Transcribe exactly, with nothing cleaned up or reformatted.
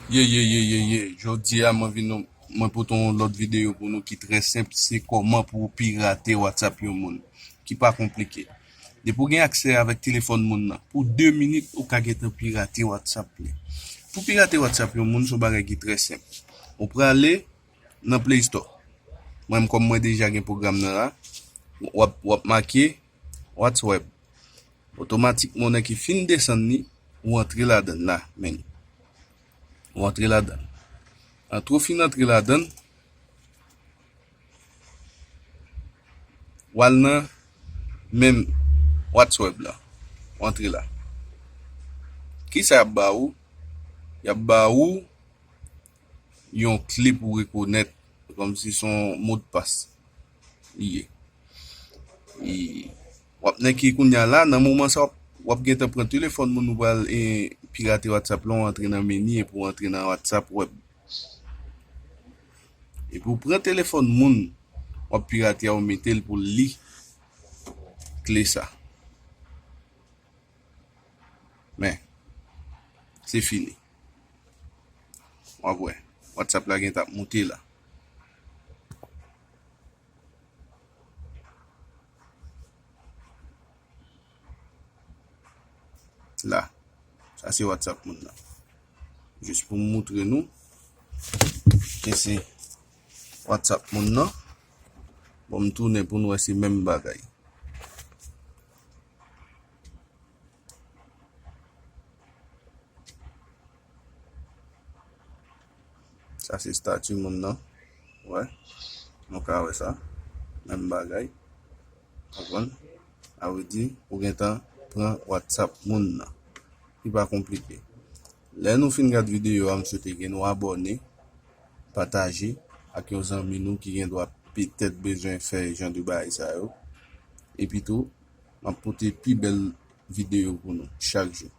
Ye, ye, ye, ye, ye. Jodi a, mwen vin, mwen pote yon lòt videyo pou nou ki trè senp. Se kòman pou w pirate WhatsApp yon moun. Ki pa konplike. Depi w gen aksè avèk telefòn moun nan, pou de minit, ou ka gentan pirate WhatsApp li. Pou pirate WhatsApp yon moun, se yon bagay ki trè senp. Ou prale nan Play Store. Mwen, kòm mwen deja gen pwogram nan la, w ap, w ap make WhatsApp. Otomatikman, w nan ki fin desann li, ou antre ladan l la, men. Ou antre ladan l. Antre w fin antre ladan l, w al nan menm WhatsApp la. Ou antre la. Kisa y ap ba ou? Y ap ba ou yon kle pou rekonèt, kòmsi se yon modpas li ye. E w ap nan ki kounye a la, nan moman sa, w ap, w ap gentan pran telefòn moun ou pral, e, pirate WhatsApp la, w antre nan meni epi w antre nan WhatsApp web. Epi w pran telefòn moun w ap pirate a, w mete l pou l li kle sa. Men, se fini. W ap wè, WhatsApp la gentan ap moute la. La. Sa se WhatsApp moun nan. Jis pou m moutre nou ke se WhatsApp moun nan. Bon, m tounen pou nou wè se menm bagay. Sa se estati moun nan. Wè. Nou ka wè sa. Menm bagay. Konprann? Sa vle di, ou gentan pran WhatsApp moun nan. Li pa konplike. Lè nou fin gad videyo a, m swete ke nou abòne, pataje ak yon zanmi nou ki gen dwa petèt bezwen fè jan de bagay sa yo. Epi tou, m ap pote pi bèl videyo pou nou chak jou.